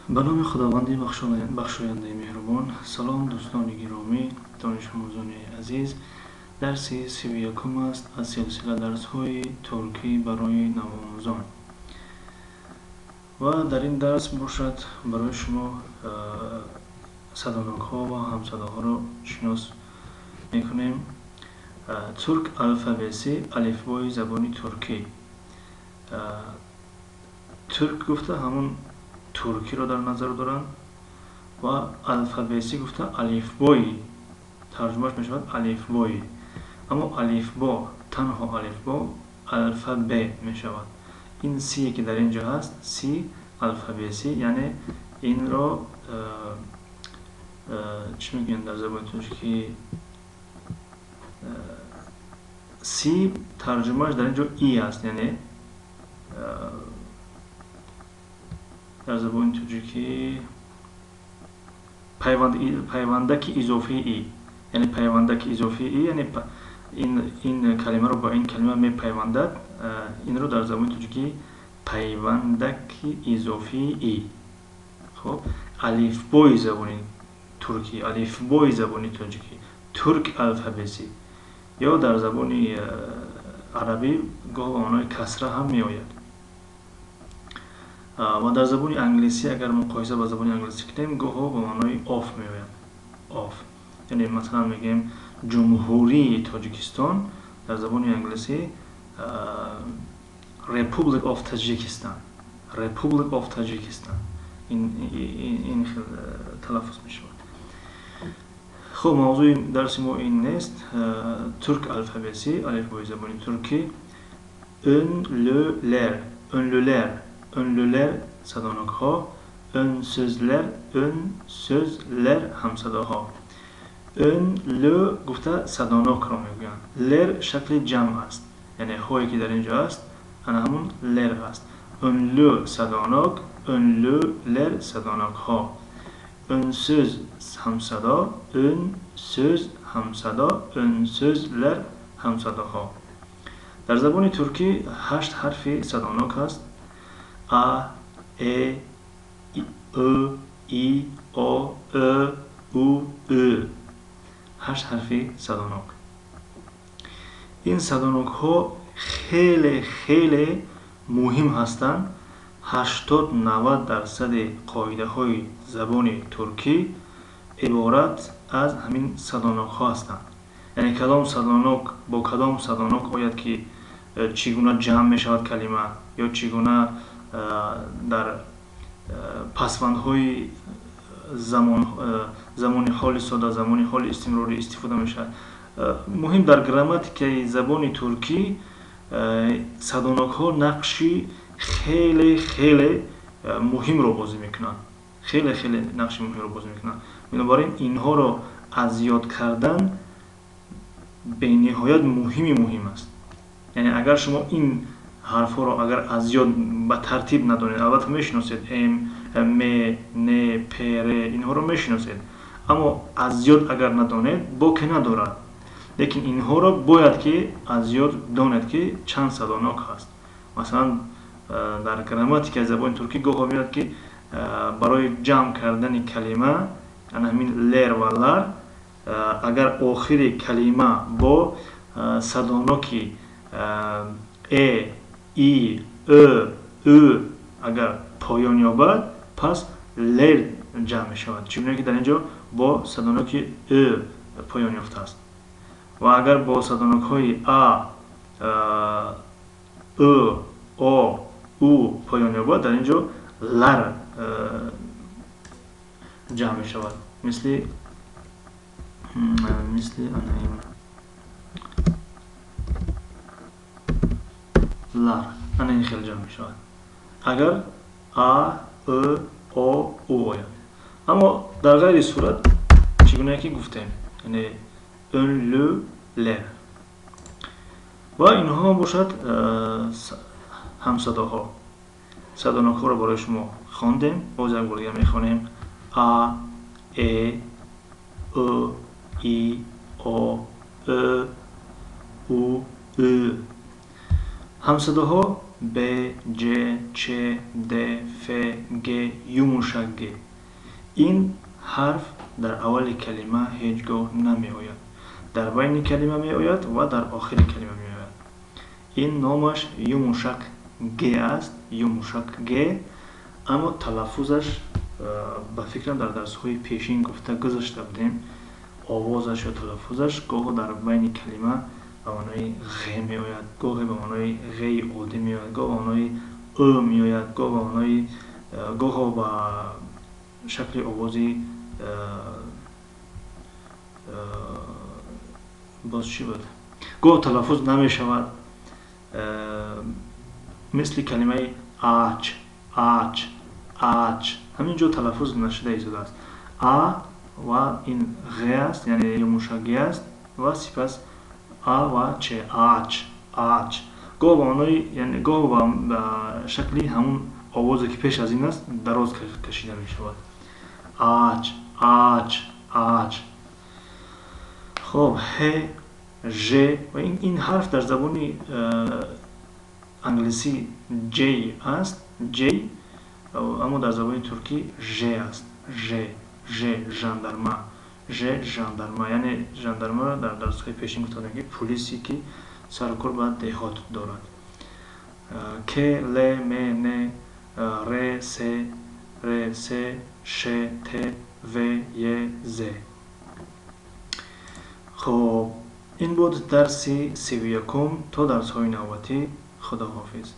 Ба номи Худованди бахшояндаи меҳрубон. Салом, дӯстони гиромӣ, донишомӯзони азиз. Дарси 31-ум аст аз силсила дарсҳои туркӣ барои навомӯзон. Ва дар ин дарс бошад, барои шумо садонокҳо ва ҳамсадоҳоро шинос мекунем. Türk alfabesi, алифбои забони туркӣ. Türk гуфта ҳамон туркиро дар назар доранд ва alfabesi гуфта алифбои, тарҷумааш мешавад алифбои. Аммо алифбо, танҳо алифбо alfabe мешавад. Ин сие ки дар ин ҷо ҳаст, си alfabesi, яъне инро чӣ мегӯянд дар забони тоҷикӣ? Си тарҷумааш дар ин ҷо и аст, яъне дар забони тоҷикӣ пайвандаки изофии и, яъне пайвандаки изофии и, яъне ин калимаро бо ин калима мепайвандад. Инро дар забони тоҷикӣ пайвандаки изофии и. Хоб, алифбои забони туркӣ, алифбои забони тоҷикӣ, Türk alfabesi ё дар забони арабӣ гоҳ ба маънои касра ҳам меояд. Ва дар забони англисӣ агар муқоиса ба забони англисӣ кунем, гоҳо ба маънои of меояд. Of, яъне масалан мегӯем Ҷумҳурии Тоҷикистон, дар забони англисӣ Republic of Tajikistan, Republic of Tajikistan ин хел талаффуз мешавад. Хуб, мавзӯи дарси мо ин нест. Türk alfabesi, алифбои забони туркӣ. Ünlüler, ünlüler, ünlüler садонокҳо, ünsüzler, ünsüzler ҳамсадоҳо. Ünlü гуфта садонокро мегӯянд. Ler шакли ҷамъ аст, яъне ҳое ки дар ин ҷо аст, ана ҳамон ler аст. Ünlü садонок, ünlüler садонокҳо. Ünsüz ҳамсадо, ünsüz ҳамсадо, ünsüzler ҳамсадоҳо. Дар забони туркӣ 8 ҳарфи садонок ҳаст: а, э, ы, и, о, ө, у, ӯ. 8 ҳарфи садонок. Ин садонокҳо хеле хеле муҳим ҳастанд. 80-90% қоидаҳои забони туркӣ иборат аз ҳамин садонокҳо ҳастанд. Яъне кадом садонок бо кадом садонок ояд, ки чӣ гуна ҷамъ мешавад калима, ё чӣ гуна дар пасвандҳои замони ҳоли сода, замони ҳоли истимрорӣ истифода мешавад. Муҳим дар грамматикаи забони туркӣ садонокҳо нақши хеле хеле муҳимро бозӣ мекунанд. Хеле хеле нақши муҳимро бозӣ мекунанд. Бинобар ин инҳоро аз ёд кардан бениҳоят муҳими муҳим аст. Яъне агар шумо ин ҳарфҳоро агар аз ёд ба тартиб надонед, албатта мешиносед м, м, н, п, р, инҳоро мешиносед, аммо аз ёд агар надонед, боке надорад. Лекин инҳоро бояд ки аз ёд донед, ки чанд садонок ҳаст. Масалан, дар грамматикаи забони туркӣ гоҳо меояд, ки барои ҷамъ кардани калима ана ҳамин ler ва lar, агар охири калима бо садоноки э, и, ө, ӯ агар поён ёбад, пас ler ҷамъ мешавад, чӣ гуна ки дар ин ҷо бо садоноки ӯ поён ёфтааст. Ва агар бо садонокҳои а, ы, о, у поён ёбад, дар ин ҷо lar ҷамъ мешавад, мисли ана ин lar, ана ин хел ҷамъ мешавад, агар а, ы, о, у ояд. Аммо дар ғайри сурат, чӣ гуна ки гуфтем, яъне ünlüler. Ва инҳо бошад ҳамсадоҳо. Садонокҳоро барои шумо хондем, боз як бор дигар мехонем: а, э, ы, и, о, ө, у, ӯ. Ҳамсадоҳо. Б, Ҷ, Ч, Д, Ф, Г, юмушак Г. Ин ҳарф дар аввали калима ҳеҷ гоҳ намеояд. Дар байни калима меояд ва дар охири калима меояд. Ин номаш юмушак Г аст, юмушак Г, аммо талаффузаш, ба фикрам, дар дарсҳои пешин гуфта гузашта будем, овозаш ё талаффузаш гоҳо дар байни калима ба маънои ғ меояд, гоҳе ба маънои ғи оддӣ меояд, гоҳ ба маънои ӯ меояд, гоҳ ба маънои, гоҳо ба шакли овози, боз чӣ буд, гоҳ талаффуз намешавад, мисли калимаи ач, ач, ач. Ҳамин ҷо талаффуз нашуда истодааст. А ва ин ғ аст, яъне юмушак Г аст, ва сипас а ва ч, ач, ач. Гоҳ ба маънои, яъне гоҳ ба шакли ҳамун овозе, ки пеш аз ин аст, дароз кашида мешавад: ач, ач, ач. Хоб, ҳ, ж ва ин ҳарф дар забони англисӣ J аст, J, аммо дар забони туркӣ Ж аст, Ж, Ж, jandarma, Ж, jandarma. Яъне жандармаро дар дарсҳои пешин гуфта будем, ки пулисе, ки сарукор ба деҳот дорад. К, Л, М, Н, Р, С, Р, С, Ш, Т, В, Й, З. Хоб, ин буд дарси 31-ум. То дарсҳои навбатӣ, худоҳофиз.